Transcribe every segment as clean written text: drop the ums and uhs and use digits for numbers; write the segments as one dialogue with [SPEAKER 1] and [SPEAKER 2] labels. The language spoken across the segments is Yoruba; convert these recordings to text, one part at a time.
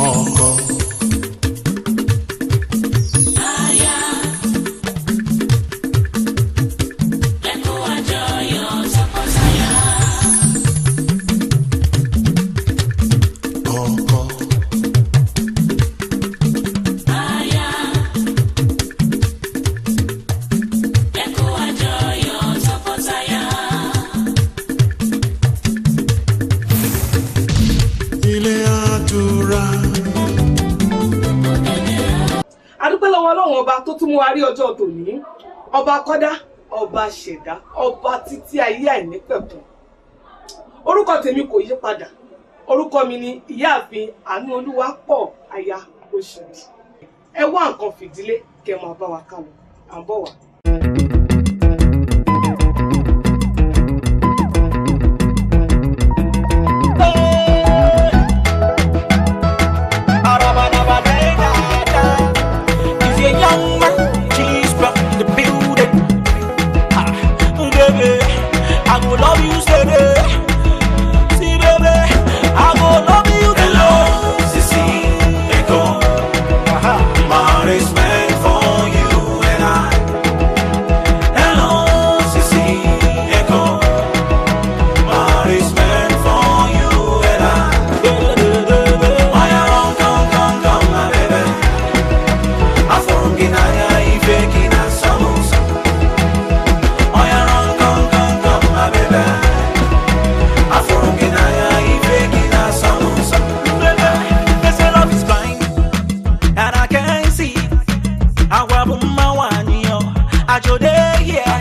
[SPEAKER 1] Ọkọ. Ọkọ. Ilé àdúrà.
[SPEAKER 2] A dúpẹ́ lọ́wọ́ Ọlọ́run ọba tó tún mú wa rí ọjọ́ tòní, ọba kọ́dá, ọba ṣẹ̀dá, ọba títí ayé àìnípẹ̀kun. Orúkọ tèmi kò yí padà, orúkọ mi ni Ìyáàfin Àánú Olúwapọ̀ aya Oṣòdì. Ẹ wá nǹkan fìdílé kẹ́ máa bá wa ká lọ, à ń bọ̀ wá.
[SPEAKER 3] If you're young man, she's from the building. Ah, baby, I go love you steady. See, baby, I go love you.
[SPEAKER 1] Hello, Sisi Eko. Marriage meant for you and I. Hello, Sisi Eko. Marriage meant for you and I. Oya run, come, come, come, my baby. Afụrụ m gị n'anya, ife gị na-asọ m ụsọ. Oya run, come, come, come, my baby. Afụrụ m gị n'anya, ife gị na-asọ m ụsọ.
[SPEAKER 3] Baby, they say love is blind, and I can't see. Agwa bụ mma nwanyị yo, ajode here.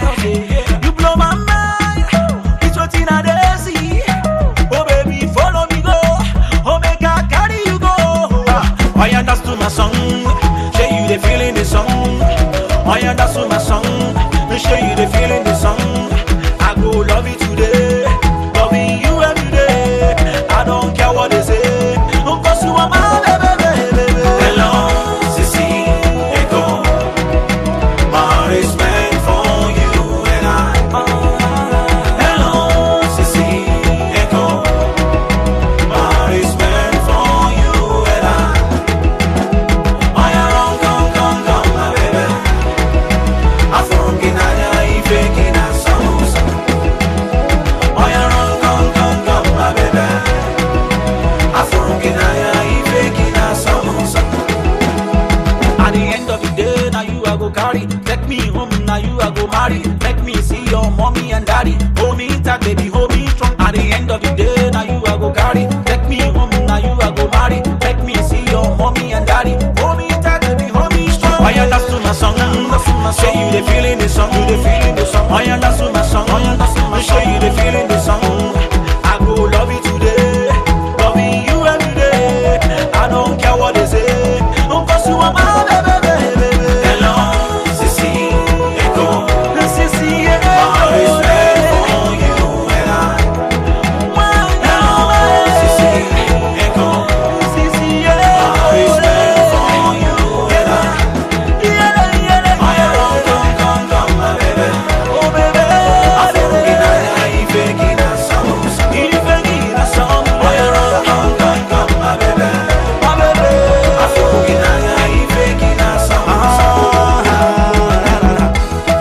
[SPEAKER 3] You blow my mind, it's wetin I dey see. Oh baby, follow me go, oh make I carry you go. Ah, oya dance to my song, say you dey feeling the song. Oya dance to my song, say you dey feeling the song. I go love you today, loving you every day. I don't care what they say, 'cause you are my baby, baby, baby.
[SPEAKER 1] Hello, Sisi Eko. Marriage meant for you and I. Hello, Sisi Eko. Marriage meant for you and I. Oya run, come, come, come, my baby. Afụrụ m gị n'anya, ife gị na-asọ m ụsọ. Oya run, come, come, come, my baby. Afụrụ m gị n'anya, ife gị na-asọ m ụsọ.
[SPEAKER 3] At the end of the day, now you I go carry. Take me home, now you I go marry. Make me see your mommy and daddy. Hold me tight, baby, hold me strong. At the end of the day, now you I go carry. Take me home, now you I go marry. Make me see your mommy and daddy. Hold me tight, baby, hold me strong. Why you dance to my song? Say you the feeling the song, you the feeling the song. Why you dance to my song? Say you the feeling the song. I go love you today, loving you every day. I don't care what they say, 'cause you are my baby, baby, baby.
[SPEAKER 1] Hello, Sisi Eko.
[SPEAKER 3] Sisi, yeah.
[SPEAKER 1] Marriage meant for you and I. Hello, Sisi Eko.
[SPEAKER 3] Sisi, yeah.
[SPEAKER 1] Marriage meant for you and I.
[SPEAKER 3] Yeah,
[SPEAKER 1] Oya run, come, come, come, my baby.
[SPEAKER 3] oh baby.
[SPEAKER 1] Afụrụ m gị n'anya, ife gị na-asọ m ụsọ.
[SPEAKER 3] Ife gị na-asọ m.
[SPEAKER 1] Oya run, come, come, come, my baby.
[SPEAKER 3] My baby.
[SPEAKER 1] Afụrụ m gị n'anya, ife gị na-asọ m ụsọ.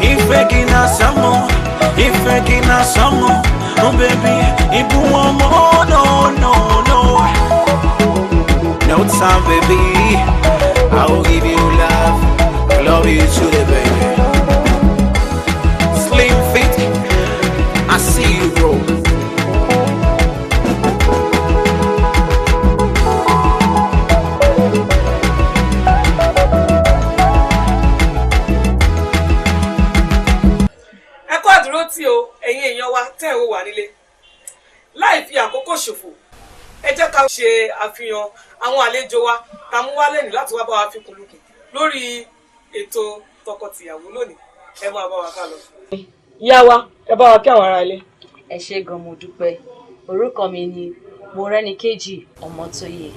[SPEAKER 3] Ife gị na-asọ m, ife gị na-asọ m, oh baby, ịbụ ọmụ, oh no no no.
[SPEAKER 1] No time, baby. I will give you love. Love you today, baby. Slim fit. I see you, bro.
[SPEAKER 2] Ẹ kú àdúró tí o, ẹ̀yin èèyàn wa tẹ́ ẹ̀ wò wá nílé. Láì fi àkókò ṣòfò, ẹ jẹ́ ká ṣe àfihàn àwọn àlejò wa tá a mú wá lẹ́nìí láti wá bá wa fi kùlùkùn lórí ètò tọkọtìyàwó lónìí. Ẹ máa bá wa ká lọ. Ìyá wa, ẹ bá wa kí àwọn ará ilé.
[SPEAKER 4] Ẹ ṣé gan, mo dúpẹ́. Orúkọ mi ni Mọ́rẹ́níkejì Ọmọ́tóyè.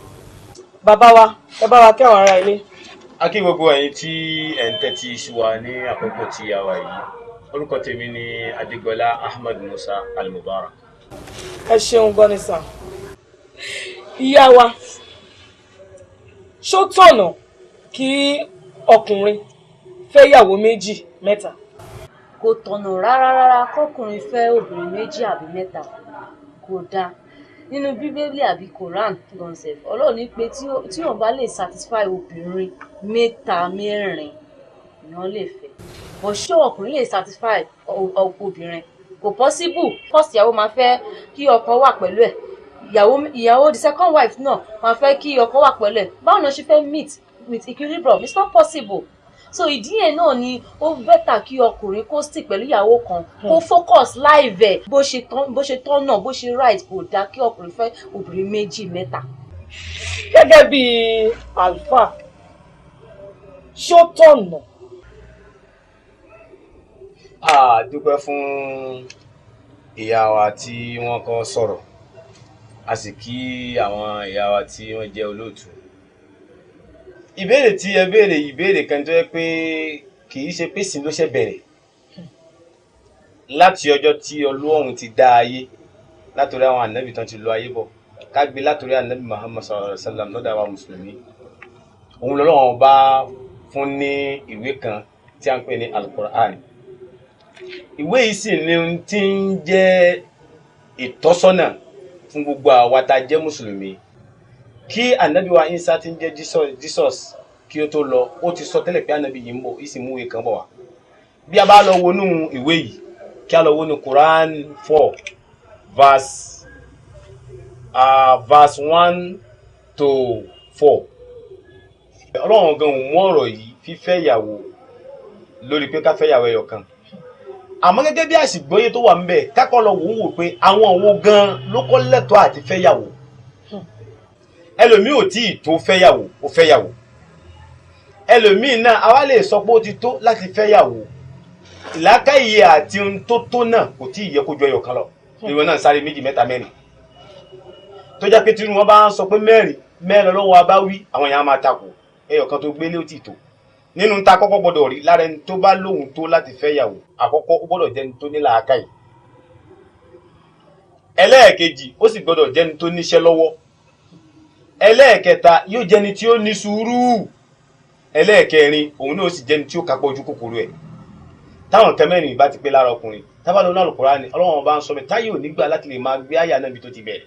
[SPEAKER 2] Bàbá wa, ẹ bá wa kí àwọn ará ilé.
[SPEAKER 5] A kí gbogbo ẹ̀yin tí ẹ̀ ń tẹ́tí sí wa ní àkókò tí a wà yìí. Orúkọ tèmi ni Adigbọlá Ahmed Musa Al-Mubarak.
[SPEAKER 2] Ẹ ṣeun gan ni sir. Ìyá wa, ṣó tọ̀nà kí ọkùnrin fẹ́ yàwó méjì, mẹ́ta?
[SPEAKER 4] Kò tọ̀nà rárá rárá kọkùnrin fẹ́ obìnrin méjì àbí mẹ́ta. Kò dáa nínú Bíbélì àbí Quran gan sef. Ọlọ́run ní pé tí òun bá lè satisfy obìnrin mẹ́ta, mẹ́rin, èèyàn lè fẹ́. But ṣé ọkùnrin lè satisfy obìnrin? Kò possible. First ìyàwó máa fẹ́ kí ọkọ wà pẹ̀lú ẹ̀, ìyàwó the second wife náà máa fẹ́ kí ọkọ wà pẹ̀lú ẹ̀. Báwo ni wọ́n ṣe fẹ́ meet with equilibrium? It's not possible. So ìdí yẹn náà ni ó better kí ọkùnrin kó stick pẹ̀lú ìyàwó kan, kó focus life ẹ̀ bó ṣe tọ́nà, bó ṣe right. Kò dáa kí ọkùnrin fẹ́ obìnrin méjì, mẹ́ta.
[SPEAKER 2] Gẹ́gẹ́ bí àlùfáà, ṣó tọ̀nà?
[SPEAKER 5] A dúpẹ́ fún ìyá wa tí wọ́n kọ́ sọ̀rọ̀, a sì kí àwọn ìyá wa tí wọ́n jẹ́ olóòtú. Ìbéèrè tí ẹ béèrè, ìbéèrè kan tó yẹ pé kì í ṣe pé sìn ló ṣe bẹ̀rẹ̀. Láti ọjọ́ tí Ọlọ́run ti dá ayé, látòrí àwọn ànábì tán ti lọ ayé bọ̀, ká gbé látòrí ànábì Muhammad sallallahu alaihi wa sallam lọ́dọ̀ àwa mùsùlùmí, òun lọ́lọ́run bá fún ní ìwé kan tí a ń pè ní Alukur'an. Ìwé yìí sì ni ohun tí ń jẹ́ ìtọ́sọ́nà fún gbogbo àwa tá a jẹ́ mùsùlùmí. Kí ànábì wa Isa tí ń jẹ́ Jesus kí ó tó lọ, ó ti sọ tẹ́lẹ̀ pé ànábì yìí ń bọ̀, ìsì mú ìwé kan bọ̀ wá. Bí a bá lọ wọnú ìwé yìí, kí a lọ wọnú Quran 4 verse 1 to 4, Ọlọ́run gan ò mú ọ̀rọ̀ yìí fífẹ́ ìyàwó lórí pé ká fẹ́ ìyàwó ẹyọ kan. Àmọ́ gẹ́gẹ́ bí àsìgbọ́yé tó wà ńbẹ̀, kákọ́ lọ wò ó wò pé àwọn òwò gan ló kọ́ lẹ́tọ̀ọ́ àti fẹ́yàwó. Ẹlòmíì ò tí ì tó fẹ́yàwó, ó fẹ́yàwó. Ẹlòmíì náà, àwa lè sọ pé ó ti tó láti fẹ́yàwó, ìlàkàyè àti ohun tó tó náà kò tí ì yẹ kó ju ẹyọ kan lọ. Ìwọ náà sáré méjì, mẹ́ta, mẹ́rin, tó jẹ́ pé tí wọ́n bá ń sọ pé mẹ́rin mẹ́rin lọ́wọ́ a bá wí, àwọn èèyàn á máa takò. Ẹyọ kan tó gbélé ó ti tó. Nínú ta kọ́kọ́ gbọ́dọ̀ rí lára ẹni tó bá lóhun tó láti fẹ́yàwó, àkọ́kọ́, ó gbọ́dọ̀ jẹ́ni tó ní làákàyè. Ẹlẹ́ẹ̀kejì, ó sì gbọ́dọ̀ jẹ́ni tó níṣẹ́ lọ́wọ́. Ẹlẹ́ẹ̀kẹta, yóò jẹ́ni tí ó ní sùúrù. Ẹlẹ́ẹ̀kẹrin, òun náà ó sì jẹ́ni tí ó kápọ̀ ojú kòkòrò ẹ̀. Táwọn nǹkan mẹ́rin bá ti pé lára ọkùnrin, tábà lọ́nà Al-Kùránì, Ọlọ́run bá ń sọ mi táyé ò ní gbà láti lè máa gbé àyà náà bí tó ti bẹ̀rẹ̀.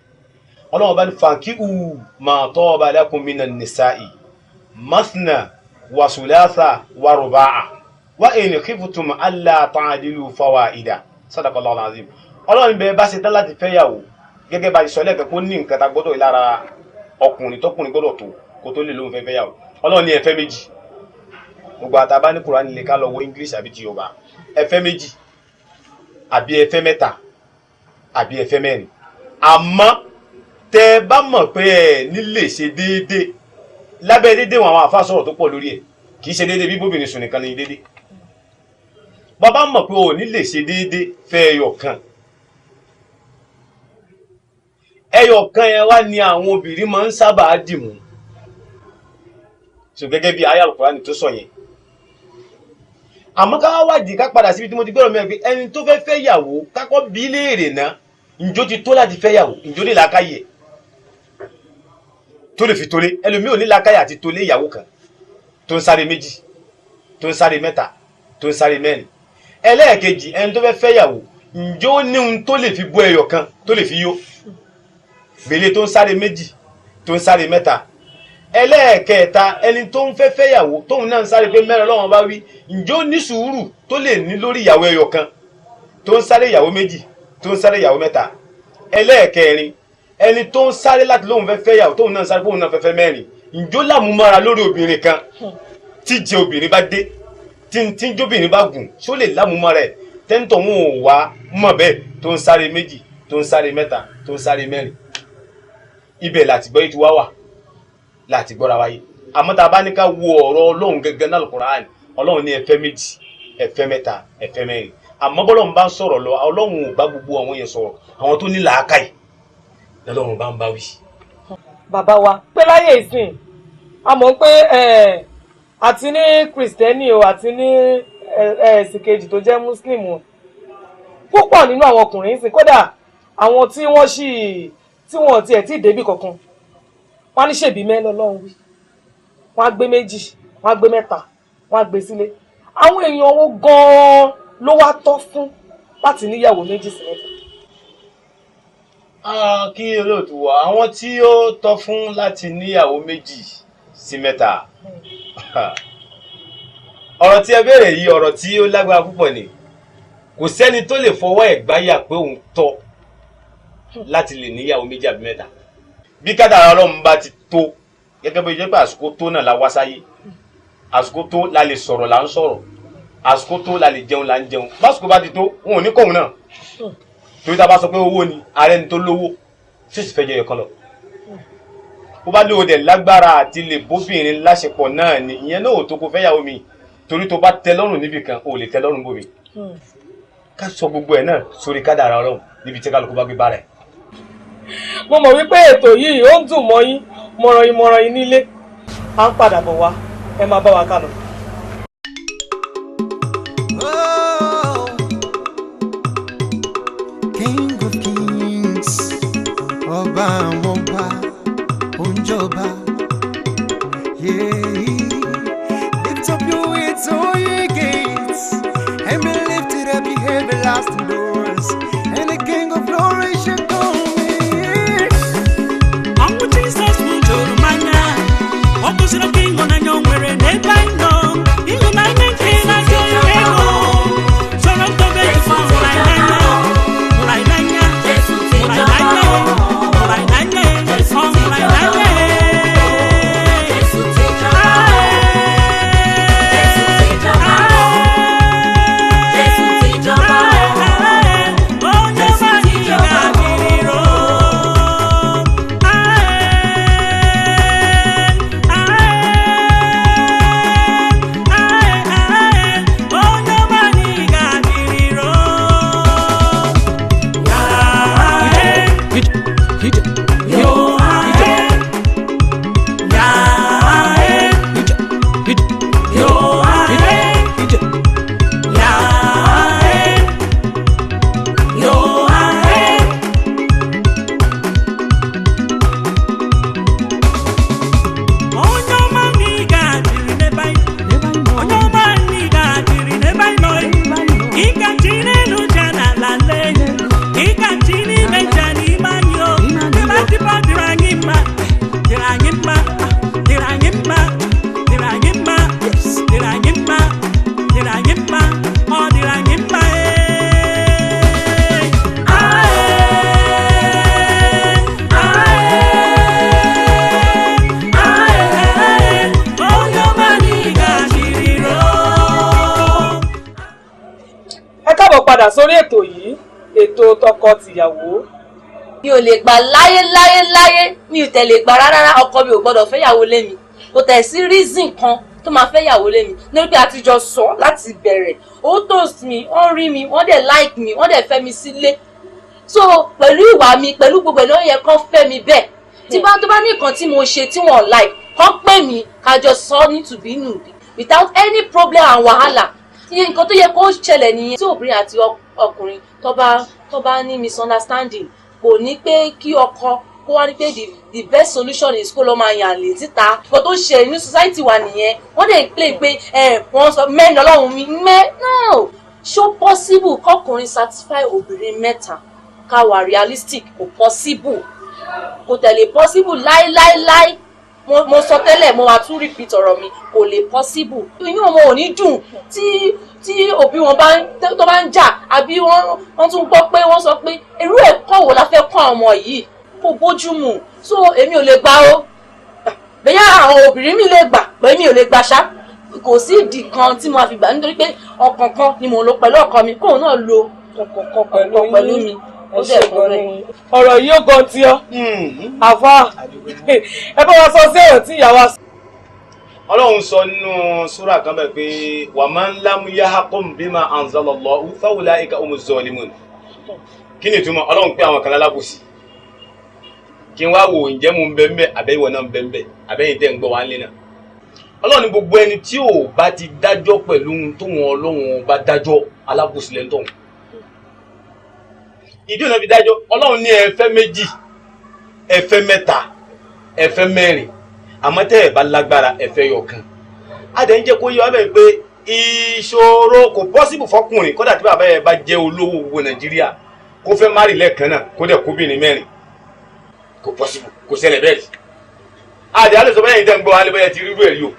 [SPEAKER 5] Ọlọ́run bá ní fankihu ma taba lakum minan nisa'i mathna wa thulatha wa ruba'a wa in khiftum alla ta'dilu fawahida. Sadaqallahu alazim. Ọlọ́run bẹ́ẹ̀ bá ṣe tán láti fẹ́yàwó, gẹ́gẹ́ bá ti sọ lẹ́ẹ̀kan kó ní nǹkan tá gbọ́dọ̀ lára ọkùnrin, tọkùnrin gbọ́dọ̀ tó kó tó lè lóun fẹ́ fẹ́yàwó, Ọlọ́run ní ẹ fẹ́ méjì. Gbogbo àtàbá ní Kùránì lè ká lọ wo English àbí ti Yorùbá, ẹ fẹ́ méjì àbí ẹ fẹ́ mẹ́ta àbí ẹ fẹ́ mẹ́rin. Àmọ́ tẹ ẹ bá mọ̀ pé ẹ nílè ṣe déédéé, lábẹ́ déédéé wọn, àwọn àfa sọ̀rọ̀ tó pọ̀ lórí ẹ̀. Kì í ṣe déédéé bí bóbìnrin sùn nìkan ní déédéé. Bàbá mọ̀ pé o ò ní lè ṣe déédéé, fẹ́ ẹyọ kan. Ẹyọ kan yẹn wá ní àwọn obìnrin máa ń sábà dìmú. So gẹ́gẹ́ bí ayé Al-Kùránì tó sọ yẹn, àmọ́ ká wá wádìí, ká padà síbi tí mo ti gbọ́dọ̀ mẹ́rin pé ẹni tó fẹ́ fẹ́ yàwó, kákọ́ bí léèrè náà, ǹjọ́ ti tó láti fẹ́ yàwó? Ǹjọ́ ní làákàyè tó lè fi tolé? Ẹlòmíì ò ní làákàyè àti tolé ìyàwó kan, tó ń sáré méjì, tó ń sáré mẹ́ta, tó ń sáré mẹ́rin. Ẹlẹ́ẹ̀kejì, ẹni tó fẹ́ fẹ́ yàwó, ǹjọ́ ó ní ohun tó lè fi bọ́ ẹyọ kan tó lè fi yó gbèlè tó ń sáré méjì, tó ń sáré mẹ́ta? Ẹlẹ́ẹ̀kẹta, ẹni tó ń fẹ́ fẹ́yàwó, tóun náà ń sáré pé mẹ́rin Ọlọ́run bá wí, ǹjẹ́ ó ní sùúrù tó lè ní lórí ìyàwó ẹyọ kan tó ń sáré ìyàwó méjì, tó ń sáré ìyàwó mẹ́ta? Ẹlẹ́ẹ̀kẹrin, ẹni tó ń sáré láti lóun fẹ́ fẹ́yàwó, tóun náà ń sáré póun náà fẹ́ fẹ́ mẹ́rin, ǹjọ́ lámúmára lórí obìnrin kan? Tí jẹ obìnrin bá dé, tí ń jóbìnrin bá gùn, ṣó lè lámúmára ẹ̀? Tẹ́ńtọ̀ wọn ò wá mọ̀ bẹ́ẹ̀, tó ń sáré méjì, tó ń sáré mẹ́ta, tó ń sáré mẹ́rin. Ibẹ̀ láti gbọ́ yìí ti wá wà láti gbọ́ra wáyé. Àmọ́ tá a bá ní ká wo ọ̀rọ̀ Ọlọ́run gẹ́gẹ́ náà, Al-Qur'an, Ọlọ́run ní ẹ fẹ́ méjì, ẹ fẹ́ mẹ́ta, ẹ fẹ́ mẹ́rin. Àmọ́ bọ́lọ́run bá ń sọ̀rọ̀ lọ, Ọlọ́run ò bá gbogbo àwọn yẹn sọ̀rọ̀. Àwọn tó ní làákàyè lọ́lọ́run bá ń bá wí.
[SPEAKER 2] Bàbá wa, pé láyé ìsìn a mọ̀ pé Àti ní Kristẹni o, àti ní ẹ̀sìn kejì tó jẹ́ Muslim o, púpọ̀ nínú àwọn ọkùnrin sì, kódà àwọn tí wọ́n sì tí wọ́n tiẹ̀ tí ì débì kankan, wọ́n á ní ṣèbí mẹ́ lọ́lọ́run wí, wọ́n á gbé méjì, wọ́n á gbé mẹ́ta, wọ́n á gbé sílé. Àwọn èèyàn wo gan-an ló wá tọ́ fún láti níyàwó méjì sí mẹ́ta?
[SPEAKER 5] Kí olóòtú wa, àwọn tí ó tọ́ fún láti níyàwó méjì sí mẹ́ta, ọ̀rọ̀ tí ẹ béèrè yìí, ọ̀rọ̀ tí ó lágbára púpọ̀ ni. Kò sẹ́ni tó lè fọwọ́ ẹ̀ gbáyà pé òun tọ́ láti lè níyàwó méjì àbí mẹ́ta. Bí kádàrá Ọlọ́run bá ti tó, gẹ́gẹ́ bí jẹ́ pé àsìkò tó náà la wá sáyé, àsìkò tó la lè sọ̀rọ̀ là ń sọ̀rọ̀, àsìkò tó la lè jẹun là ń jẹun, básìkò bá ti tó, wọn ò ní kóhun náà. Torí tá a bá sọ pé owó ni, ààrẹ ni tó lówó tí ó sì fẹ́ jẹ ẹ̀kan lọ, bó bá lóo dẹ̀ lágbára àti lè bóbìnrin láṣepọ̀ náà ni, ìyẹn náà ò tó kó fẹ́yàwó mi. Torí tó bá tẹ́ lọ́rùn níbì kan, ò lè tẹ́ lọ́rùn bòmí. Ká sọ gbogbo ẹ̀ náà sórí kádàrá Ọlọ́run níbi tí kálukú bá gbé bára ẹ̀.
[SPEAKER 2] Mo mọ̀ wípé ètò yìí ó ń dùn mọ́ yín mọ̀rọ̀yìn mọ̀rọ̀yìn nílé. À ń padà bọ̀ wá, ẹ máa bá wa kálọ.
[SPEAKER 1] Oh, King of Kings, ọba àwọn ọba, òǹjọba. Yeah. Lift up your heads, all ye gates, and be lifted up, ye everlasting doors, and the King of Glory shall come in.
[SPEAKER 3] Ọnwụ Jizọs m jụrụ m anya. Ọ kụziri oke ịhụnanya o nwere n'ebe anyị nọ, ịhụnanya nke na-adị ego soro ntobe. Jizọs hụrụ anyị n'anya, hụrụ anyị n'anya, hụrụ anyị n'anya, hụrụ anyị n'anya, ọ hụrụ anyị n'anya. Onye ọma anyị ga-adịrịrị. Onye ọma anyị ga-adịrịrị. Onye ọma anyị ga-adịrị n'ebe anyị, onye ọma anyị ga-adịrị n'ebe anyị nọ. Ịgachi n'elu ja n'ala lee, ịgachi n'ime ja n'ime anyị o. Ebe dịba dịrị anyị mma, dịrị anyị mma, dịrị anyị mma, dịrị anyị mma, dịrị anyị mma, dịrị anyị mma, ọ dịrị anyị mma ee. Ae, ae, ae, onye ọma anyị ga-adịrịrị o.
[SPEAKER 2] Ẹ káàbọ̀ padà sórí ètò yìí, ètò tọkọ-tìyàwó.
[SPEAKER 4] Mi ò lè gbà láyé láyé láyé, mi ò tẹ̀lé gbà rárá. Ọkọ mi ò gbọ́dọ̀ fẹ́yàwó lé mi. Kò tẹ̀ sí reason kan tó máa fẹ́yàwó lé mi, nítorí pé a ti jọ sọ láti bẹ̀rẹ̀. Ó toast mi, wọ́n rí mi, wọ́n dẹ̀ like mi, wọ́n dẹ̀ fẹ́ mi sílé. So pẹ̀lú ìwà mi, pẹ̀lú gbogbo ẹ̀ ló yẹ kán fẹ́ mi bẹ́ẹ̀. Tí bá tó bá ní nǹkan tí mo ṣe tí wọ́n like, kán pè mí, kájọ sọ ní tùbínùbí without any problem and wahala. Iye nǹkan tó yẹ kó ṣẹlẹ̀ nìyẹn. Tí obìnrin àti ọkùnrin tó bá ní misunderstanding, kò ní pé kí ọkọ kó wá ní pé the best solution is kó lọ máa yàn lè síta. Nǹkan tó ń ṣẹlẹ̀ ní society wa nìyẹn. Wọ́n dẹ̀ play pé ẹ wọ́n sọ mẹ́rin ọlọ́run mi mẹ́. No, ṣó possible kọkùnrin satisfy obìnrin mẹ́ta? Ká wà realistic, kò possible, kò tẹ̀lé possible láíláíláí. Mo sọ tẹ́lẹ̀, mo wá tún repeat ọ̀rọ̀ mi, kò lè possible. Inú ọmọ ò ní dùn tí òbí wọn bá ń tó bá ń jà, àbí wọ́n tún gbọ́ pé wọ́n sọ pé irú ẹ̀kọ́ wo la fẹ́ kọ́ àwọn ọmọ yìí? Kò bójú mu. So èmi ò lè gbà o. Bẹ́ẹ̀ àwọn obìnrin mi lè gbà, bẹ́ẹ̀ mi ò lè gbà ṣá. Kò sí ìdí kan tí mo fi gbà, nítorí pé ọkàn kan ni mò ń lò pẹ̀lú ọkọ mi, kóun náà lo
[SPEAKER 2] ọkàn pẹ̀lú
[SPEAKER 4] ọkàn pẹ̀lú mi. Ó
[SPEAKER 2] Ẹ
[SPEAKER 4] dẹ̀
[SPEAKER 2] ṣe
[SPEAKER 4] kún
[SPEAKER 2] gan
[SPEAKER 4] bẹ́ẹ̀.
[SPEAKER 2] ni. Ọ̀rọ̀ yìí ó gan tí ọ́ àfa, ẹ bá wa sọ sí ọ̀rọ̀ tí ìyá wa sọ.
[SPEAKER 5] Ọlọ́run sọ nínú súrà kan bẹ́ẹ̀ pé wa man lam yahkum bima anzalallahu fa ulaika humu zalimun. Kí ni ìtumọ̀? Ọlọ́run pé àwọn kan lálábòsí. Kí n wá wò, ǹjẹ́ mo ń bẹ ń bẹ, àbẹ́yìnwó náà ń bẹ ń bẹ, àbẹ́yìn tẹ́ ń gbọ́ wá ń lé náà? Ọlọ́run ní gbogbo ẹni tí ò bá ti dájọ́ pẹ̀lú ohun tó wọn Ọlọ́run bá dájọ́, alábòsí lẹ́nu tọ̀hún. Ìdí òun náà fi dájọ́. Ọlọ́run ní ẹ fẹ́ méjì, ẹ fẹ́ mẹ́ta, ẹ fẹ́ mẹ́rin, àmọ́ tẹ́ ẹ bá lágbára ẹ fẹ́ yọkan. Adẹ̀ ń jẹ́ kó yé wa bẹ́ẹ̀ pé ìṣòro kò pọ́sibù fọkùnrin, kódà tí bàbá yẹn bá jẹ́ olówó gbogbo Nàìjíríà, kó fẹ́ márì lẹ́ẹ̀kan náà kó dẹ̀ kóbìnrin mẹ́rin, kò pọ́sibù, kò ṣẹlẹ̀ bẹ́ẹ̀ rí. Adẹ̀ alẹ́ sọ bẹ́ẹ̀ yìí tẹ́ ń gbọ́ alẹ́ bẹ́ẹ̀ ti rírú ẹ̀ rí o.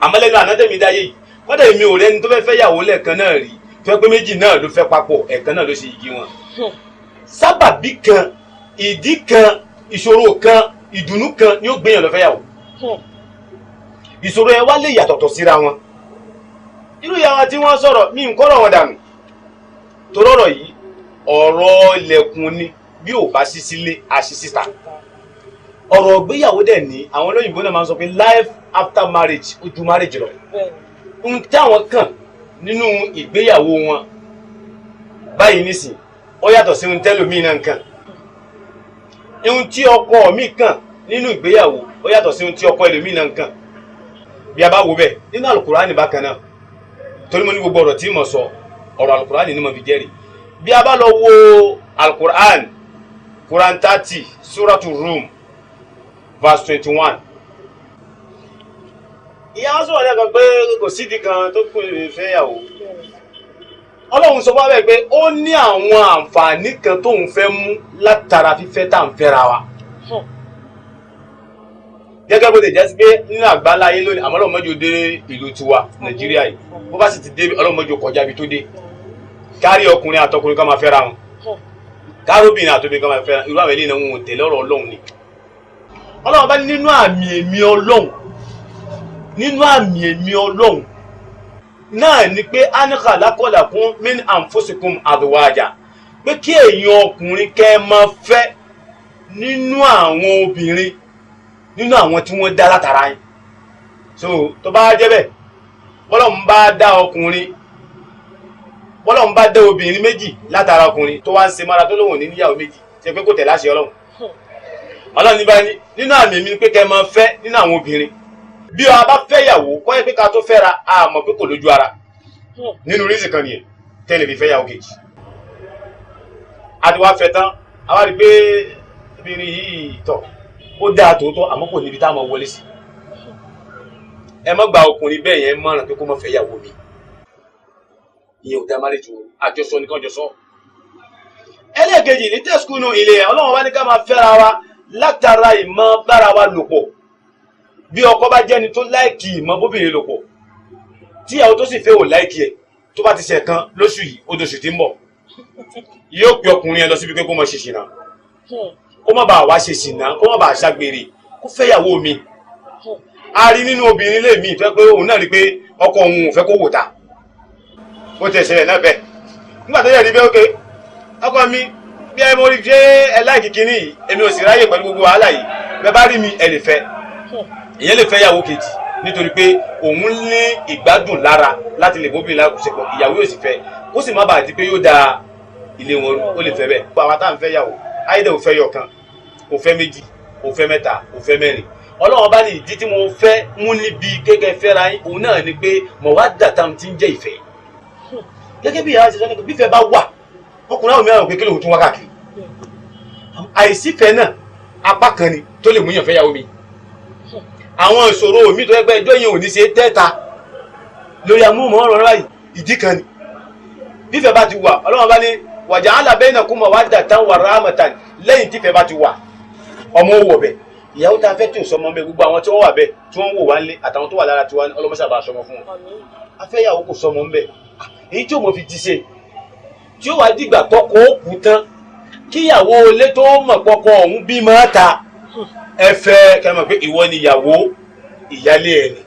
[SPEAKER 5] Àmọ́ lẹ́nu àná tẹ̀mí dáyé yìí, kódà èmi ò rẹ́ni tó fẹ́ fẹ́ yàwó lẹ́ẹ̀kan náà rí, tó fẹ́ pé méjì náà ló fẹ́ papọ̀, ẹ̀kan náà ló ṣe igi wọn. Sábàbí kan, ìdí kan, ìṣòro kan, ìdùnnú kan ni ó gbéyàn lọ fẹ́ yàwó. Ìṣòro ẹ wá lè yàtọ̀tọ̀ síra wọn. Irú ìyá wa tí wọ́n sọ̀rọ̀ mi ń kọ́rọ̀ wọn dànù. Torọ́rọ̀ yìí ọ̀rọ̀ ilẹ̀kùn ni, bí ò bá sí sílé a ṣí síta. Ọ̀rọ̀ ìgbéyàwó dẹ̀ ní àwọn olóyìnbó náà máa ń sọ pé life after marriage ó ju marriage lọ. Ohun táwọn kàn nínú ìgbéyàwó wọn báyìí nísìn ó yàtọ̀ sí ohun tẹ́lòmíì náà kàn. Ohun tí ọkọ mi kàn nínú ìgbéyàwó ó yàtọ̀ sí ohun tí ọkọ ẹlòmíì náà kàn. Bí a bá wo bẹ́ẹ̀ nínú Àlùkùránì bákan náà, torí mo ní gbogbo ọ̀rọ̀ tí mo sọ ọ̀rọ̀ Àlùkùránì ni mo fi jẹ́rìí. Bí a bá lọ wo Àlùkùránì, Quran 30, Suratu Rum, verse 21. Ìyá wọn sọ̀rọ̀ lẹ́ẹ̀kan pé kò sídìí kan tó kù lè fẹ́ yàwó. Ọlọ́run sọ fún wa bẹ́ẹ̀ pé ó ní àwọn àǹfààní kan tóun fẹ́ mú látara fífẹ́ tá à ń fẹ́ra wa. Gẹ́gẹ́ bó ti jẹ́ sí pé nínú àgbáńlá ayé lónìí, àmọ́ Ọlọ́run mọ́jọ dé ìlú tiwa Nàìjíríà yìí, bó bá sì ti dé Ọlọ́run mọ́jọ kọjá ibi tó dé. Kárí ọkùnrin àtọkùnrin kan máa fẹ́ra wọn, kárí obìnrin àtobìnrin kan máa fẹ́ra irú àwọn eléyìí náà wọn ò tẹ̀lé ọ̀rọ̀ Ọlọ́run ni. Ọlọ́run bá ní nínú àmì èmi Ọlọ́run, nínú àmì èmi Ọlọ́run náà ni pé anika lakọlakun min anfusikum adwaja, pé kí èèyàn ọkùnrin kẹ́ ẹ máa fẹ́ nínú àwọn obìnrin, nínú àwọn tí wọ́n dá látara yín. So tó bá jẹ́ bẹ́ẹ̀, bọ́lọ́run bá dá ọkùnrin, bọ́lọ́run bá dá obìnrin méjì látara ọkùnrin tó wá ń ṣe mára tó lóun ò ní níyàwó méjì, ṣe pé kò tẹ̀lé àṣẹ Ọlọ́run. Ọlọ́run ní báyìí nínú àmì mi ni pé kẹ́ ẹ máa fẹ́ nínú àwọn obìnrin. Bí a bá fẹ́ yàwó, kọ́ ẹ pé ká tó fẹ́ra, a mọ̀ pé kò lójú ara. Nínú rísì kan nìyẹn tẹ́lẹ̀ fi fẹ́ yàwó kejì. A ti wá fẹ́ tán, a wá rí pé obìnrin yìí tọ̀, ó dáa tòótọ́, àmọ́ kò níbi tá a máa wọlé sí. Ẹ má gba ọkùnrin bẹ́ẹ̀ yẹn mọ̀ràn pé kó má fẹ́ yàwó mi. Ìyẹn ò dá má lè ju àjọsọ nìkan jọsọ. Ẹlẹ́ẹ̀kejì ní tẹ̀síkúnú ilé Ọlọ́run wá ní ká máa fẹ́ra wa látara ìmọ̀ bára wa lò pọ̀. Bí ọkọ bá jẹ́ni tó láìkì ìmọ̀ bóbìnrin lò pọ̀, tíyàwó tó sì fẹ́ ò láìkì ẹ̀, tó bá ti ṣe kan lóṣù yìí, ó doṣù tí ń bọ̀, yóò pe ọkùnrin yẹn lọ síbi pé kó má ṣe ṣìnà, kó má bàa wá ṣe ṣìnà, kó má bàa ṣàgbèrè, kó fẹ́yàwó mi. A rí nínú obìnrin lè mí ìfẹ́ pé òun náà rí pé ọkọ òun ò fẹ́ kó wò ta, ó ti ṣẹlẹ̀ náà bẹ́ẹ̀. Nígbà tó yẹ rí bẹ́ẹ̀, ókè ọkọ mi bí ẹ mo rí ṣé ẹ láìkì kínní yìí, èmi ò sì ráyè pẹ̀lú gbogbo wàhálà yìí, bẹ́ẹ̀ bá rí mi ẹ lè fẹ́. Ìyẹn lè fẹ́ yàwó kejì nítorí pé òun ní ìgbádùn lára láti lè bóbìnrin láṣepọ̀, ìyàwó yóò sì fẹ́, kó sì má bàa di pé yóò da ilé wọn rú, ó lè fẹ́ bẹ́ẹ̀. Àwa tá à ń fẹ́ yàwó, ayédè ò fẹ́ yọkan, ò fẹ́ méjì, ò fẹ́ mẹ́ta, ò fẹ́ mẹ́rin. Ọlọ́run bá ní ìdí tí mo fẹ́ mú níbi kékeré fẹ́ra yín, òun náà ni pé mọ̀ wá dàtà tí ń jẹ́ ìfẹ́. Gẹ́gẹ́ bí ìyá ṣe sọ ní pé bífẹ́ bá wà, ọkùnrin àwọn mìíràn pé kí lóun tún wá káàkiri. Àìsífẹ́ náà apá kan ni tó lè mú yàn fẹ́ yàwó mi. Àwọn ìṣòro mi tó yẹ pé ẹjọ́ yẹn ò ní ṣe tẹ́ta lórí amóhùnmáwòrán báyìí, ìdí kan ni. Bífẹ́ bá ti wà, Ọlọ́run bá ní waja'ala bainakum mawaddatan wa rahmatan, lẹ́yìn tífẹ́ bá ti wà, ọmọ wọ̀ bẹ̀. Ìyàwó tá a fẹ́ tí ò sọmọ bẹ́ẹ̀, gbogbo àwọn tí wọ́n wà bẹ́ẹ̀ tí wọ́n ń wò wá nílé àtàwọn tó wà lára tiwa ní ọlọ́mọṣà bá sọmọ fún wọn. Afẹ́yàwó kò sọmọ ńbẹ̀, èyí tí ò mọ̀ fi ti ṣe, tí ó wá dìgbà tọkọ ó kú tán, kíyàwó ilé tó mọ̀ pọkọ ọ̀hún bímọ ta, ẹ fẹ́ kẹ́ mọ̀ pé ìwọ ni ìyàwó ìyálé ẹ̀ ni.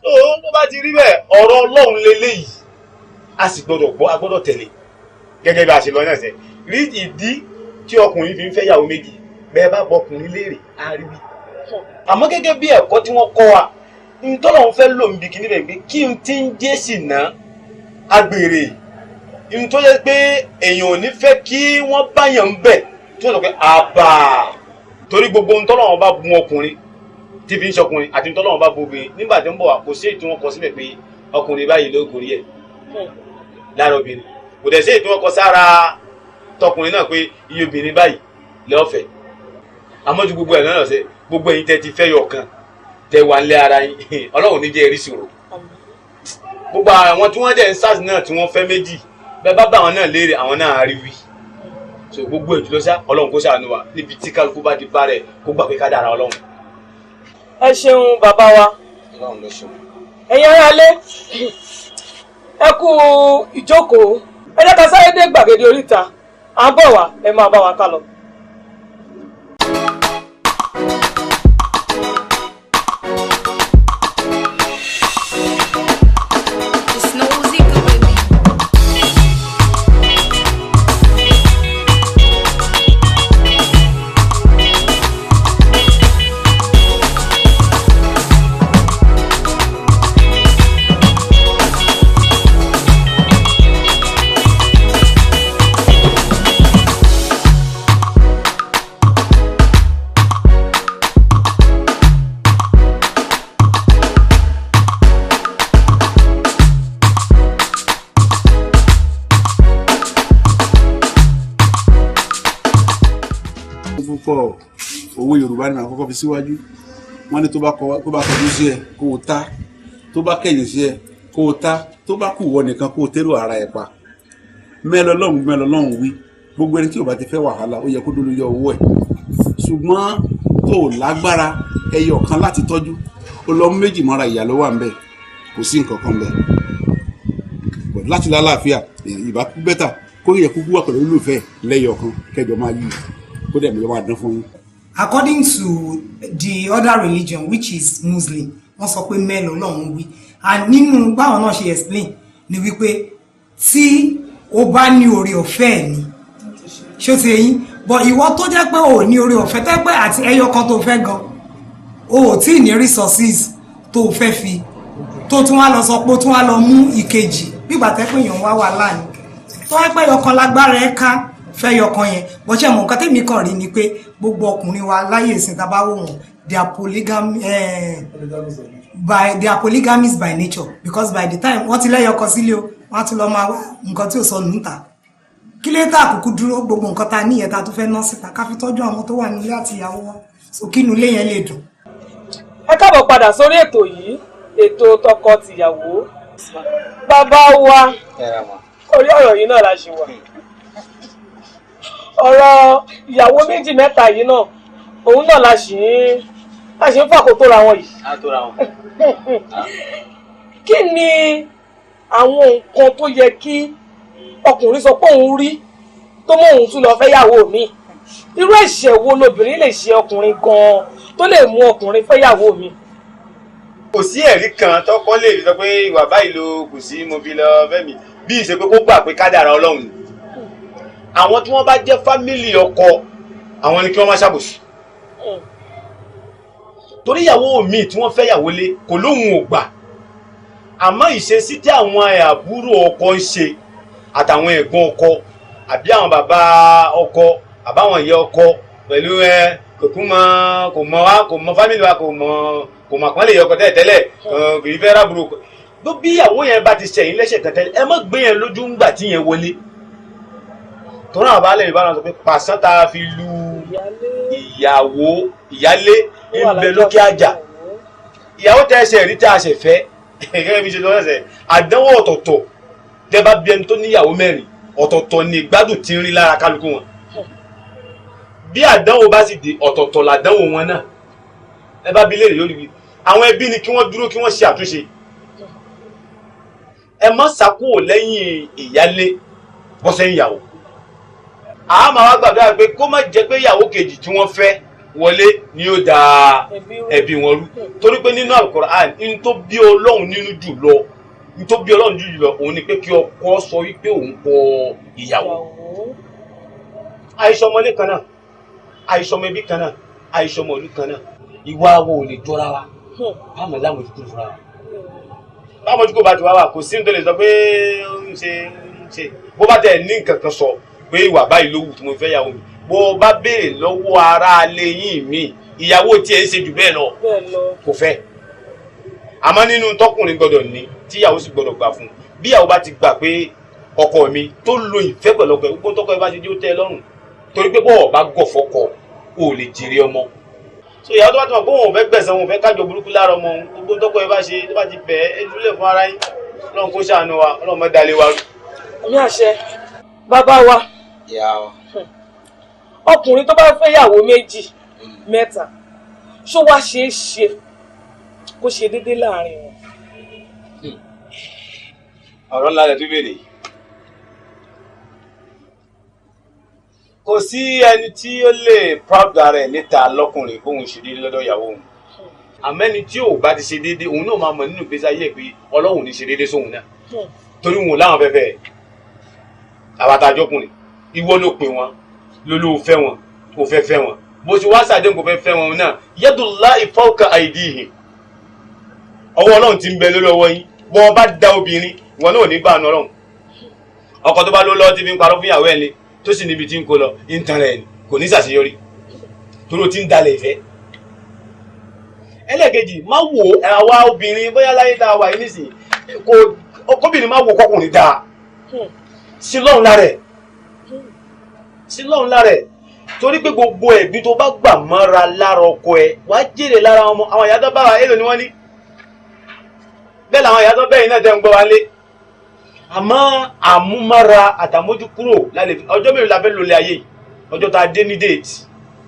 [SPEAKER 5] Tó bá ti rí bẹ́ẹ̀, ọ̀rọ̀ Ọlọ́run leléyìí, a sì gbọ́dọ̀ gbọ́, a gbọ́dọ̀ tẹ̀lé gẹ́gẹ́ bí a ṣe lọ náà sẹ́. Rí ìdí tí ọkùnrin fi ń fẹ́ yàwó méjì, bẹ́ẹ̀ bá bọkùnrin léèrè á rí wí. Àmọ́ gẹ́gẹ́ bí ẹ̀kọ́ tí wọ́n kọ́ wa, ntọ́lọ́run fẹ́ lò ń bi kíní bẹ́ẹ̀ pé kí n ti ń jẹ́ sì ná agbèrè, n tó yẹ pé èèyàn ò ní fẹ́ kí wọ́n báyàn ń bẹ̀ tí wọ́n sọ pé àbà Torí gbogbo ohun tọ́lọ́run bá bùn ọkùnrin tí fi ń ṣọkùnrin àti tọ́lọ́run bá bùn obìnrin nígbà tí ń bọ̀ wá, kò sí èyí tí wọ́n kọ síbẹ̀ pé ọkùnrin báyìí ló gorí ẹ̀ lára obìnrin, kò dẹ̀ sí èyí tí wọ́n kọ sára tọkùnrin náà pé iye obìnrin báyìí lọ́fẹ̀ẹ́. Àmọ́ ju gbogbo ẹ̀ náà ṣe, gbogbo ẹ̀yin tẹ́ ti fẹ́ yọ kan tẹ́ wà nílé ara yín, Ọlọ́run ní jẹ́ ẹ̀rí ṣòro. Gbogbo àwọn tí wọ́n dẹ̀ ń sars náà tí wọ́n fẹ́ méjì, bẹ́ẹ̀ bá bá àwọn náà léèrè, àwọn náà rí wí. So gbogbo ẹ̀ jùlọ sá, Ọlọ́run kó ṣàánú wa níbi tí kálukú bá ti bá rẹ̀, kó gbà pé ká dára Ọlọ́run.
[SPEAKER 2] Ẹ ṣeun bàbá wa.
[SPEAKER 5] Ọlọ́run ló ṣeun.
[SPEAKER 2] Ẹ̀yin aráalé, ẹ kú ìjókòó. Ẹ jẹ́ ká sáré dé gbàgede oríta, à ń bọ̀ wá, ẹ máa bá wa ká lọ.
[SPEAKER 6] It's nosy, baby.
[SPEAKER 7] Púpọ̀ owó Yorùbá ni màá kọ́kọ́ fi síwájú. Wọ́n ní tó bá kọjú sí ẹ kó o ta, tó bá kẹ̀yìn sí ẹ kó o ta, tó bá kù wọ nìkan kó o tẹ́rù ara ẹ pa. Mẹ́lọ lọ́hùn mẹ́lọ lọ́hùn wí. Gbogbo ẹni tí ò bá ti fẹ́ wàhálà, ó yẹ kó dúró yọ owó ẹ̀. Ṣùgbọ́n tó o lágbára ẹyọ kan láti tọ́jú, ó lọ mú méjì mọ́ra, ìyá ló wà ń bẹ̀, kò sí nǹkan kan bẹ̀. Láti lálàáfíà ìbá kú bẹ́tà kó yẹ kúkú wà pẹ̀lú olólùfẹ́ lẹ́yọ kan, kẹjọ máa yí, kó dẹ̀ mọ́ máa dán fún yín.
[SPEAKER 8] According to the other religion, which is Muslim, wọ́n sọ pé mẹ́lò Ọlọ́run wí. And nínú báwọn náà ṣe explain ni wípé tí o bá ní oore ọ̀fẹ́ ẹ̀ ni, ṣó ti eyín? But ìwọ tó jẹ́ pé o ò ní oore ọ̀fẹ́, tẹ́ pé àti ẹyọ kan tó fẹ́ gan, o ò tí ì ní resources tó o fẹ́ fi tó tún wá lọ sọ pé o tún wá lọ mú ìkejì, nígbà tẹ́ pé èèyàn wá wà láàánú tó wá pẹ́ ọkàn lágbára ẹ̀ ká fẹ́ yọkan yẹn. Bó ṣe mọ̀, nǹkan tèmi kàn rí ni pé gbogbo ọkùnrin wa láyé ìsìn tá a bá wò wọ́n, they are polygamists by nature, because by the time wọ́n ti lẹ́yọkọ sílé o, wọ́n á tún lọ máa wá nǹkan tí ò sọnù níta. Kí ló tà kúkú dúró? Gbogbo nǹkan tá a níyẹn tá a tún fẹ́ ná síta, ká fi tọ́jú àwọn tó wà nílé àti ìyàwó wa, so kínú ilé yẹn lè dùn.
[SPEAKER 2] Ẹ káàbọ̀ padà sórí ètò yìí, ètò tọkọ-tìyàwó. Bàbá wa, orí ọ̀rọ̀ yìí náà la ṣe wà, ọ̀rọ̀ ìyàwó méjì mẹ́ta yìí náà, òun náà la ṣì ń fàkótó ra wọn yìí. Kí ni àwọn nǹkan tó yẹ kí ọkùnrin sọ pé òun rí tó mú òun tún lọ fẹ́ yàwó mi? Irú ẹ̀ṣẹ̀ wo lobìnrin lè ṣe ọkùnrin gan-an tó lè mú ọkùnrin fẹ́ yàwó mi?
[SPEAKER 5] Kò sí ẹ̀rí kan tọkọ lè sọ pé ìwà báyìí ló kù sí mo fi lọ fẹ́ mi, bí ìṣe pé kó gbà pé kádàrá Ọlọ́run ni. Àwọn tí wọ́n bá jẹ́ family ọkọ, àwọn ni kí wọ́n má ṣàbòsí, torí ìyàwó mi tí wọ́n fẹ́ yàwó lé kò lóhùn ò gbà, àmọ́ ìṣesí tí àwọn àbúrò ọkọ ń ṣe àtàwọn ẹ̀gbọ́n ọkọ àbí àwọn bàbá ọkọ àbáwọn ìyá ọkọ pẹ̀lú ẹ, kò kún mọ, kò mọ wa, kò mọ family wa, kò mọ, kò mọ àpọ́nlé ọkọ tẹ́lẹ̀ tẹ́lẹ̀, kì í fẹ́ rábùrò bó. Bí ìyàwó yẹn bá ti ṣẹ̀yìn lẹ́sẹ̀ kan tẹ́lẹ̀, ẹ má gbé yẹn lójú ńgbà tí yẹn wọlé, torí àwọn baálé mi bá wọn sọ pé pàṣán tá a fi lu ìyàwó ìyálé ń bẹ lókè àjà. Ìyàwó tẹ́ ẹsẹ̀ rí tá a ṣẹ̀ fẹ́, gẹ́gẹ́ bí ṣe lọ ẹsẹ̀ àdánwò ọ̀tọ̀ọ̀tọ̀. Tẹ́ bá bí ẹni tó níyàwó mẹ́rin ọ̀tọ̀ọ̀tọ̀ ni ìgbádùn tí ń rí lára kálukú wọn. Bí àdánwò bá sì dé, ọ̀tọ̀ọ̀tọ̀ làdánwò wọn náà. Ẹ bá bí léèrè lórí wí, àwọn ẹbí ni kí wọ́n dúró, kí wọ́n ṣe àtúnṣe. Ẹ má ṣàkóò lẹ́yìn ìyálé bọ́ sẹ́yìn ìyàwó. A máa wá gbàdúrà pé kó má jẹ́ pé ìyàwó kejì tí wọ́n fẹ́ wọlé ni ó da ẹbí wọn rú, torí pé nínú Al-Qur'an, ní tó bí Ọlọ́run nínú jù lọ, ní tó bí Ọlọ́run jù lọ, òun ni pé kí ọkọ sọ wípé òun kọ ìyàwó. Àìsàn ọmọlé kan náà, àìsàn ọmọ ẹbí kan náà, àìsàn ọmọ ìlú kan náà, ìwà wo ò lè jọra wa? Báwo láwọn ojú kúrò fúnra wa, báwo ojú kò bá ti wá wà, kò sí ní tó lè sọ pé ń ṣe ń ṣe. Bó bá tẹ̀ ní nǹkan kan sọ pé ìwà báyìí ló wù tí mo fẹ́ yàwó mi, Bó o bá béèrè lọ́wọ́ aráalé yín mi, ìyàwó tiẹ̀ ń ṣe jù bẹ́ẹ̀ lọ, kò fẹ́. Àmọ́ nínú tọkùnrin gbọ́dọ̀ ní, tíyàwó sì gbọ́dọ̀ gbà fún un. Bí ìyàwó bá ti gbà pé ọkọ mi tó lo ìfẹ́ pẹ̀lú ọkọ ẹ̀, gbogbo tọkọ ẹ bá ṣe dé ó tẹ́ ẹ lọ́rùn, torí pé bọ́ọ̀ bá gọ̀ fọkọ, o ò lè jèrè ọmọ. So ìyàwó tó bá ti mọ̀ pé òun ò fẹ́ gbẹ̀san, òun ò fẹ́ kájọ burúkú lára ọmọ òun, gbogbo tọkọ ẹ bá ṣe tó bá ti bẹ̀ ẹ́ dúlẹ̀ fún ara yín. Ọlọ́run kó ṣàánú wa, Ọlọ́run má dalé wa rú.
[SPEAKER 2] Àmì àṣẹ. Bàbá wa, ọkùnrin tó bá fẹ́ yàwó méjì mẹ́ta, ṣó wá ṣe é ṣe kó ṣe déédéé láàrin wọn?
[SPEAKER 5] Ọ̀rọ̀ ńlá rẹ̀ tó béèrè. Kò sí ẹni tí ó lè proud ara ẹ̀ níta lọ́kùnrin kóun ṣe déédéé lọ́dọ̀ ìyàwó òun. Àmọ́ ẹni tí ò bá ti ṣe déédéé, òun náà máa mọ̀ nínú ìgbésí ayé ẹ̀ pé Ọlọ́run ní ṣe déédéé sóun náà. Torí òun ò láwọn fẹ́fẹ́ àbàtàjọkùnrin, ìwọ ló pè wọn, ló ló fẹ́ wọn, kò fẹ́ fẹ́ wọn. Bó ṣe wá ṣàdéhùn kò fẹ́ fẹ́ wọn náà, yadullahi fawqa aydihim. Ọwọ́ Ọlọ́run ti ń bẹ lórí ọwọ́ yín. Bọ́ ọ bá da obìnrin, ìwọ náà ò ní gbà àánú Ọlọ́run. Ọkọ tó bá ló lọ́wọ́ tí fi ń parọ́ fún ìyàwó ẹ̀ ni, tó sì níbi tí ń kó lọ, ń tan rẹ̀ ni, kò ní ṣàṣeyọrí. Torí o ti ń dalẹ̀ ìfẹ́. Ẹlẹ́ẹ̀kejì, má wo àwa obìnrin bóyá láyé tá a wà yìí nísìnyí, kò kóbìnrin má wo kọkùnrin dáa. Sí lọ́run lára ẹ̀. Sí lọ́run lára ẹ̀. Torí pé gbogbo ẹ̀bí tó bá gbà mọ́ra lára ọkọ ẹ̀, wàá jèrè lára ọmọ. Àwọn ìyá tó bá wa èlò ni wọ́n ní. Bẹ́ẹ̀ làwọn ìyá tó bẹ́ẹ̀ náà tẹ́ ń gbọ́ wa lé. Àmọ́ àmúmára àtàmójúkúrò lálẹ́ ọjọ́ mélòó la fẹ́ lò lé ayé yìí? Ọjọ́ tá a dé ní déètì.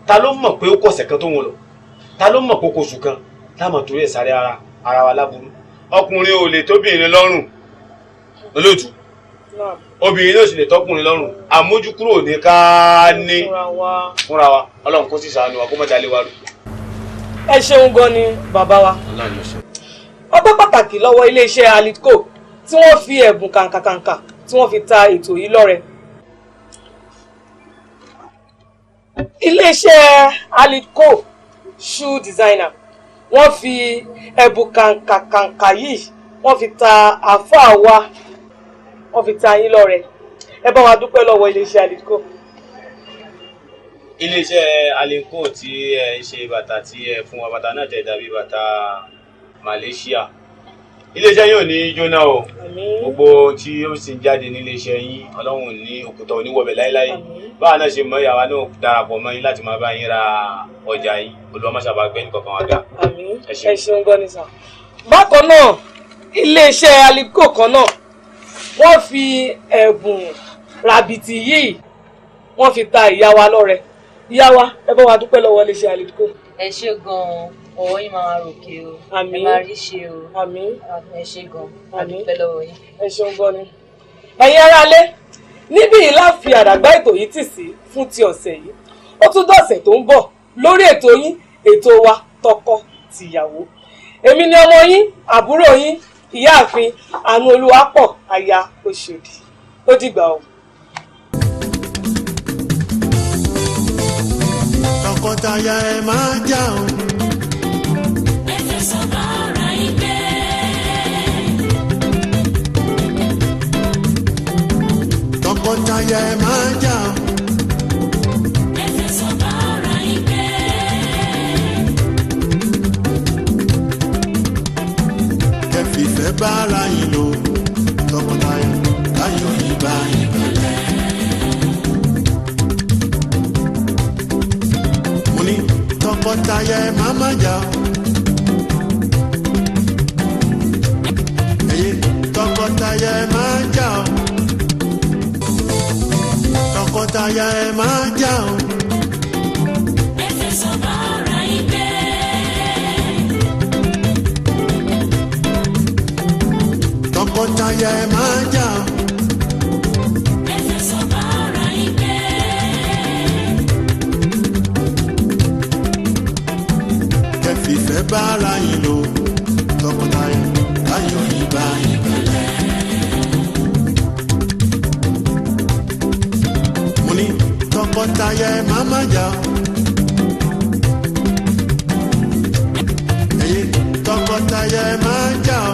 [SPEAKER 5] Ta ló mọ̀ pé ó kọ̀sẹ̀ kan tó wọn lọ? Ta ló mọ̀ pé ó kọ̀sù kan? Táwọn torí ẹ̀ sáré ara wa láburú. Ọkùnrin ò lè tóbìnrin lọ́rùn olóòtú. Obìnrin náà sì lè tọkùnrin lọ́rùn. Àmójúkúrò ní ká ní fúnra wa. Ọlọ́run kó sì ṣàánú wa, kó má dalé wa rú.
[SPEAKER 2] Ẹ ṣeun gan ni bàbá wa. Ọpẹ́ pàtàkì lọ́wọ́ iléeṣẹ́ Alitco tí wọ́n fi ẹ̀bùn kàǹkàkàǹkà tí wọ́n fi ta ètò yìí lọ́rẹ. Iléeṣẹ́ Alitco shoe designer wọ́n fi ẹ̀bùn kàǹkàkàǹkà yìí wọ́n fi ta àáfàá wa, wọ́n fi ta yín lọ́rẹ. Ẹ bá wa dúpẹ́ lọ́wọ́ iléeṣẹ́ Alitco.
[SPEAKER 5] Iléeṣẹ́ Alitco tí ẹ ṣe bàtà tí ẹ fún wa, bàtà náà tẹ̀ dàbí bàtà Malaysia. Iléeṣẹ́ yóò ní jóná o. Gbogbo tí ó sì ń jáde níléeṣẹ́ yín, Ọlọ́run ní òkúta oníwọ̀bẹ̀ láéláé. Báwa náà ṣe mọ ìyàwó náà darapọ̀ mọ́ yín láti máa bá yín ra ọjà yín. Olúwa má ṣàbà gbẹ́ nìkankan wa ga.
[SPEAKER 2] Àmín. Ẹ ṣeun gan ni sà. Bákan náà, iléeṣẹ́ Alitco kan náà wọ́n fi ẹ̀bùn ràbìtì yìí wọ́n fi ta ìyá wa lọ́rẹ. Ìyá wa, ẹ bá wa dúpẹ́ lọ́wọ́ iléeṣẹ́ Alitco.
[SPEAKER 4] Ẹ ṣé gan-an, ọwọ́ yín máa ròkè o.
[SPEAKER 2] Àmín.
[SPEAKER 4] Ẹ máa rí ṣe o.
[SPEAKER 2] Àmín.
[SPEAKER 4] Ẹ ṣé gan-an, a dúpẹ́ lọ́wọ́ yín.
[SPEAKER 2] Ẹ ṣeun gan ni. Ẹ̀yin aráalé, níbí yìí la fi àdàgbà ètò yìí tì sí fún ti ọ̀sẹ̀ yìí. Ó tún dọ̀sẹ̀ tó ń bọ̀ lórí ètò yín, ètò wa tọkọ tìyàwó. Èmi ni ọmọ yín, àbúrò yín, ìyáàfin Àánú Olúwapọ̀ aya Òṣòdì. Ó dìgbà o.
[SPEAKER 1] Tọkọtaya ẹ máa jà o.
[SPEAKER 6] Ẹ fẹsọ̀ bá ara yín gbé.
[SPEAKER 1] Tọkọtaya ẹ máa jà o.
[SPEAKER 6] Ẹ fẹsọ̀ bá ara yín gbé.
[SPEAKER 1] Ẹ fìfẹ́ bá ara yín lò. Tọkọtaya káyọ̀ yín bá yín kalẹ̀. Mo ní tọkọtaya ẹ má má jà o. Ẹyẹ tọkọtaya ẹ má jà o. Tọkọtaya ẹ má jà o.
[SPEAKER 6] Ẹ fẹsọ̀ bá ara yín gbé.
[SPEAKER 1] Tọkọtaya ẹ má jà o.
[SPEAKER 6] Ẹ fẹsọ̀ bá ara yín gbé.
[SPEAKER 1] Ẹ fìfẹ́ bá ara yín lò. Tọkọtaya káyọ̀ yín bá yín kalẹ̀. Mo ní tọkọtaya ẹ má má jà o. Ẹyẹ tọkọtaya ẹ má jà o.